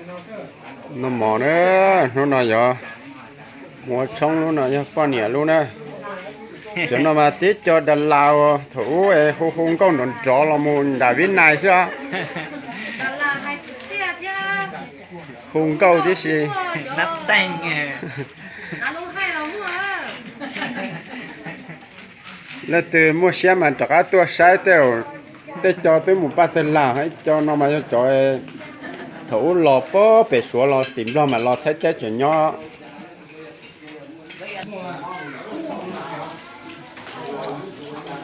Noj mov na, hnub no yog mus ua tshoob, hnub no yog poj niam lub na. Cov no mas tib co das las thaum ub es hu hu nkauj nrov nrov los mus nram Vib Nais xwb os. Hu nkauj tib si. Leej twg muaj siab mas rov qab tuaj saib tej, tej co twb mus paj tag las, ib co no mas yog cov thaum ub los pem Suav los tim Nplog mam los Thaib teb tseem nyob.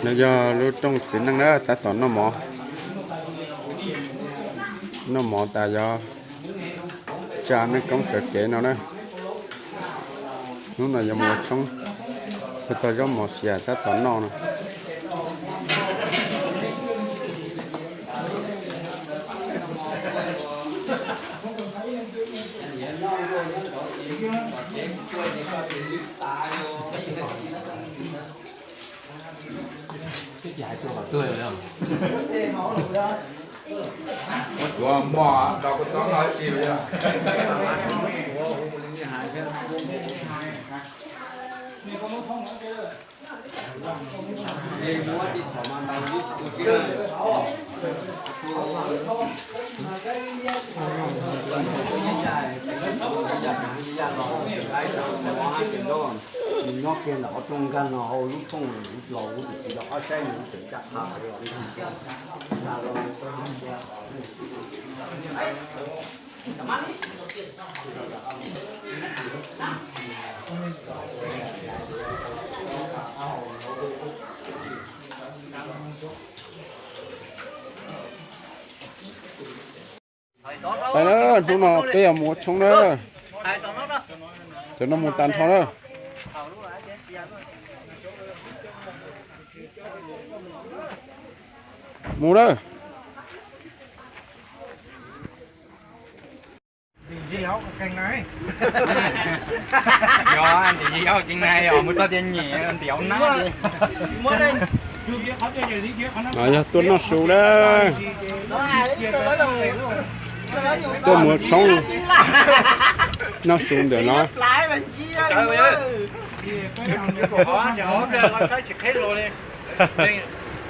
No yog lub rooj txiv neej na, tab tom noj mov. Noj mov tas yog tsa mej koob sawv kev no na. Hnub no yuav mus ua tshoob, tau zaub mov xias tab tom noj no. Nws nyob kiag ntawm qhov rooj nkag no hauv lub thooj los kuv tus txiv los qab saib nws tseem caj qha los. Pais na, hnub no peb yuav mus ua tshoob na. Cov no mus tag nrho na. Mus na. Yog tuaj noj su na. Tuaj mus ua tshoob, noj su ntawm no.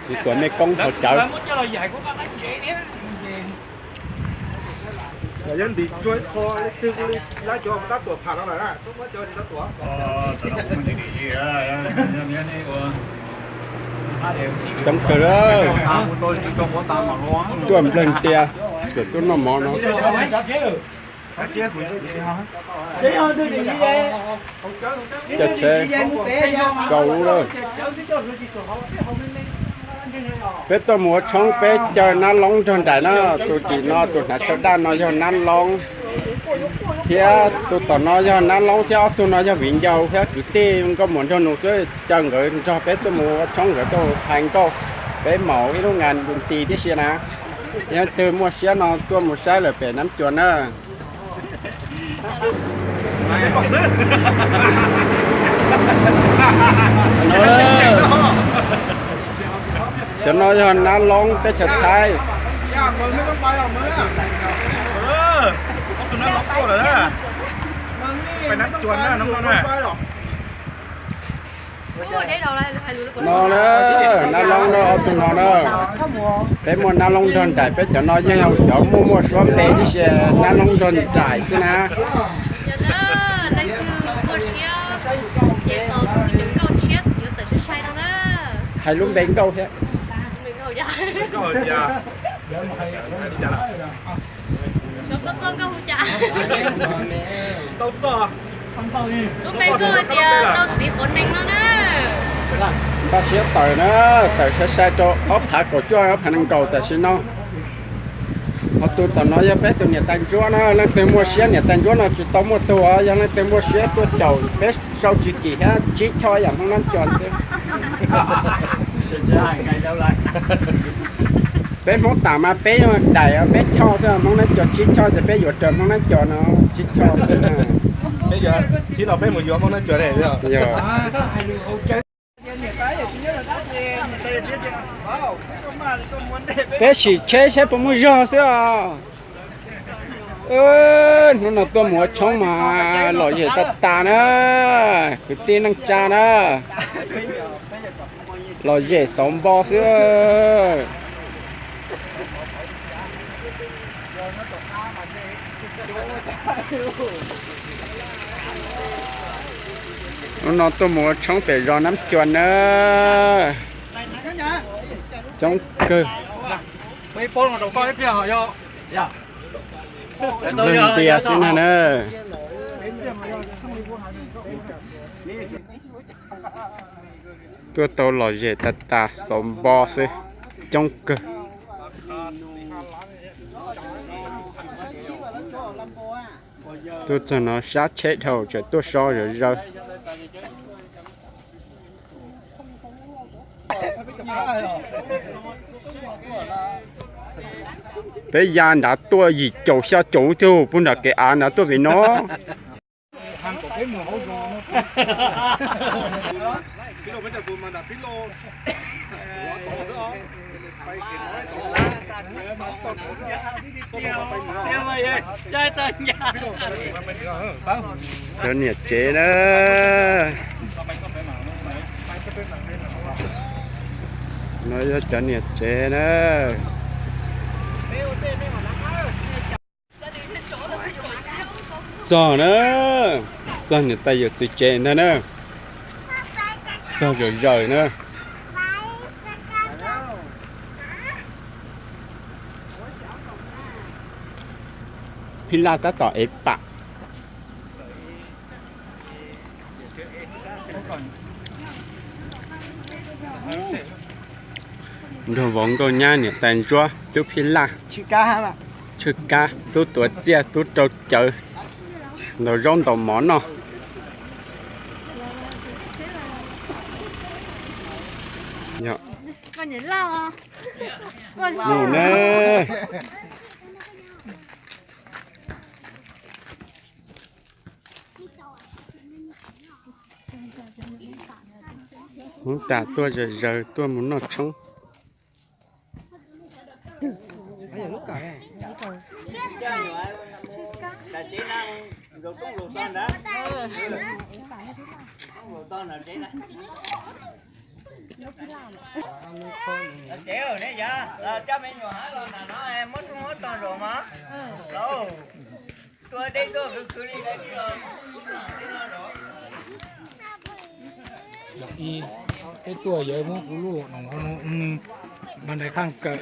Kuv tuav mej koob thaum cawv. Coob kawg, tuaj nplawg tias tuaj noj mov no. Caij tsheb rau lub lawm. Peb tuaj mus ua tshoob, peb caw Nab Loob nrog nraim na. Tus tim no tus hnav chaw daj no yog Nab Loob, thiab tus tom no yog Nab Loob thiab ob tug no yog viv ncaus thiab kwv tij nkauj muam nraug nus xwb. Caw nkawd nrog peb tuaj mus ua tshoob, nkawd tuaj mus phais nkauj, peb maum ib lub nga nti tib si na. Yog leej twg muaj siab no tuaj mus saib lawm pem Nab Cuas na. Cov no yog Nab Loob teb chaws Thaib. No na, Nab Loob na, ob tug no na. Peb muaj Nab Loob nrog nraim, peb cov no yeej yog cov muaj muaj suab npe tib si, Nab Loob nrog nraim xwb na. Hais lub npe nkauj thiab. Lub npe nkauj tias tau txiv quav nees no na. Npaj siab tawm na, tawm sai sai rau ob phav kaum cuaj ob phav nees nkaum tam sim no. Ho tus tom no yog peb tus niam tais ntsuab na, leej twg muaj siab, niam tais ntsuab no tsis tau muaj tug, yog leej twg muaj siab tuaj caum peb sau tsis kim thiab tsib choj yam Hmoob Nab Cos xwb. Peb Hmoob tas mas peb yog daim peb choj xwb, Hmoob Nab Cos tsib choj, ces peb yuav raws Hmoob Nab Cos no tsib choj xwb. Tsib no peb mus yuav Hmoob Nab Cos. Peb sim tsheb saib puas muaj zog xwb os. Hnub no tuaj mus ua tshoob mas lom zem tag tas na, kwv tij neej tsa na, lom zem xauv npo xwb. Hnub no tuaj mus ua tshoob pem zos Nab Cua na, coob kawg. Ntiag xwb na na. Tuaj tau lom zem tag tas xauv npo xwb, coob kawg. Tuaj txog no sab tsheb dhau tseem tuaj so zom zaws. Peb ya nrad tuaj yim caum xya caum tug puag nram kev av nrad tuaj pem no. Cov niam tsev na, no yog cov niam tsev na. Txog na, txog niam tais yawm txiv tsev ntag na, txog zom zaws na. Phij Laj tab tom ev pam. Nraug vauv nkauj nyab niam tais ntsuab tub Phij Laj, tshwj kab tub tuav txiaj tub rau cawv, ntaus zaub ntaus mov noj. Mus na. Hoob tas tuaj zom zaws tuaj mus noj tshoob. Cov me nyuam hab los nram no muab rooj muab tog zaum mas. Tuaj deb tuaj khwv khwv li. Peb tuaj yawg muab kuv lub no, mas nraim qhaaj kawm,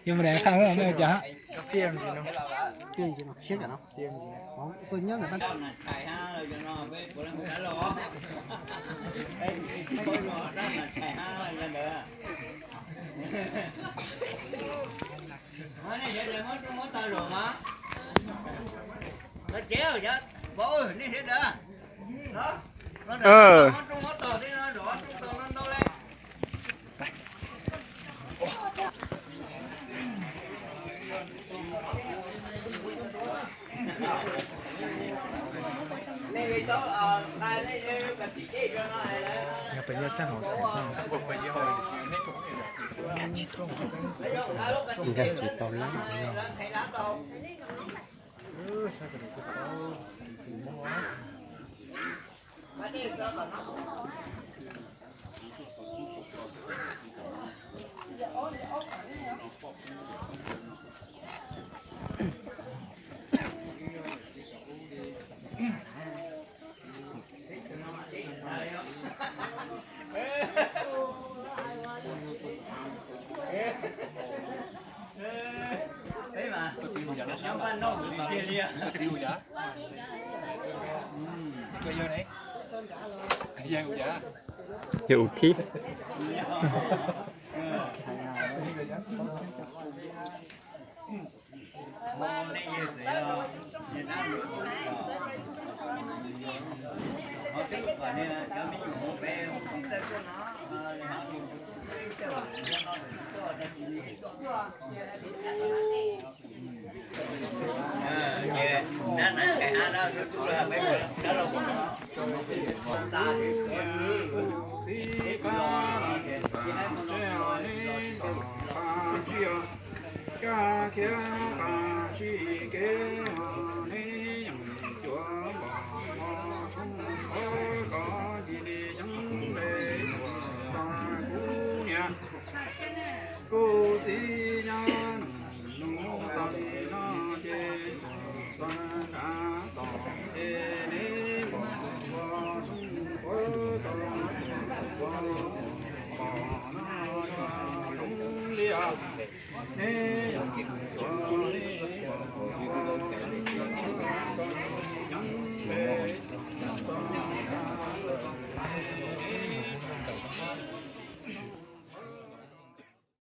yog mas nraim qhaaj mej ua cas hab? Nkag tsis tau lab. Yog ua khib. Kev neb yeej cuav npom mos sub npawb kov ncig li yeeb npe tuam txog kuv niam. Kuv txiv nyob nus tau li no ces tuam txog nrad tom ces neb npom mos sub npawb kov tuam txog npom no rau zoo li os. Neb